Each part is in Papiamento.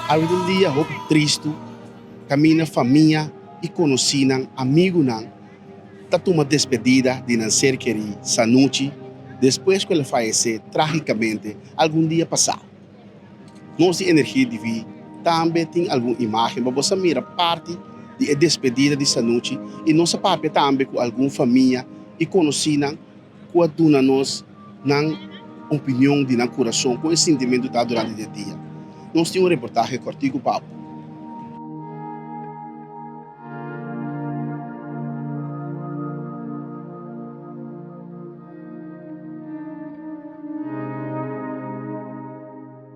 Awe ta un dia hopi tristu kaminda famia i konosínan, amigunan ta tuma despedida di nan ser kerí Sanuchi despues ku el a fayesé trágikamente algun dia pasá. Nos di Energia TV tambe tin algun imágen pa bo sa mira parti di e despedida di Sanuchi i nos a papia tambe ku algun famia i konosínan ku a duna nos nan opinion di nan kurason kon e sintimentu ta durante di e dia. Nos tin un reportahe kòrtiku pa bo.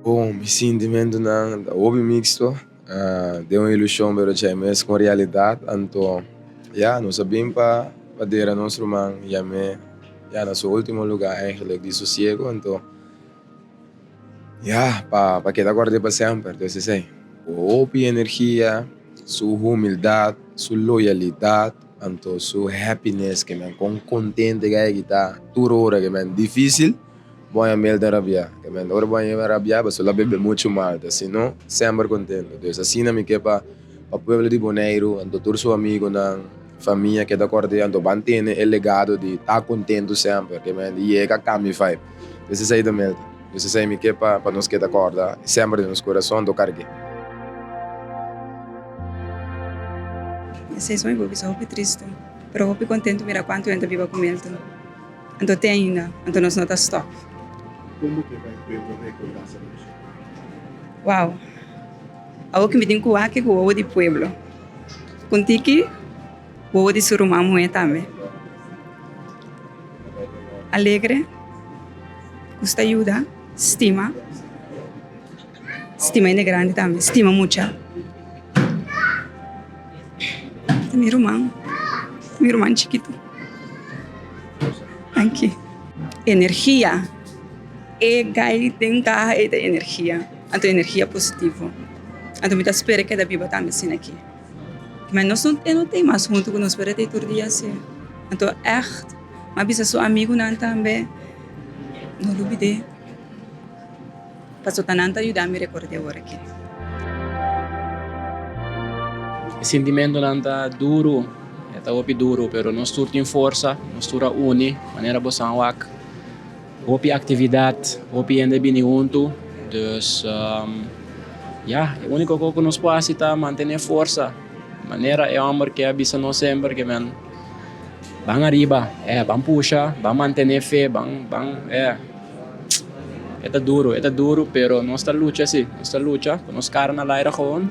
Bon, mi sintimentunan ta hopi mixto, den un ilusion pero djei mes con realidad, anto ya nos a bin pa pa dera nos ruman yam'e ya na su ultimo lugar eigenlijk di sosiego, anto ya pa pa keda kord'e pa semper, entonces esei. Hopi energia, su humildad, su loyalidad, anto su happiness ke men kon kontente ke a ta tur ora ke men dificil. Bo a mel den rabia. Ke men ora bo a yega rabia bo la bebe muchu malta. Si no, semper kontento. Dus asina mi ke pa pa pueblo di Boneiru, anto tur su amigunan, famia keda kòrda anto ban tene e legado di ta kontentu semper. Ke men di yega kambia vibe. Dus esei ta Milton. Dus esei mi ke pa pa nos keda kòrda semper den nos kurason anto karg'é. Esei son mi por bisa hopi tristu, pero hopi kontentu mira kuantu hende ta biba ku Milton. Anto te ainda, anto nos no ta stop. Kon bo ke pa e pueblo rekordá sa nos? Wow! Awor ki mi tin ku wak ku wowo di pueblo. Ku un tiki wowo di su ruman muhé tambe. Alegre, gusta yuda, stima. Stima hende grandi tambe, stima mucha. Ta mi ruman, mi ruman chikitu. Danki. Energia, e gai den kaha ei ta energia, anto energia positivo. Anto mi ta spera keda biba tambe asina aki. Ma nos no e no ta ei mas huntu ku nos pero e ta ei tur dia si. Anto ègt, mi a bisa su amigunan tambe, no lubid'é. Paso ta nan ta yuda mi rekord'é ora aki. E sintimentonan ta duru, e ta hopi duru, pero nos tur tin forsa, nos tur a uni, manera bo san wak. Hopi aktividat, hopi hende bini huntu, dus ya, e uniko kos ku nos por hasi ta mantené forsa, manera e hòmber ke a bisa nos semper ke men ban ariba, ban pusha, ban mantené fe, ban ban. E ta duru, e ta duru, pero nos ta lucha si, nos ta lucha ku nos kara na laira gewoon.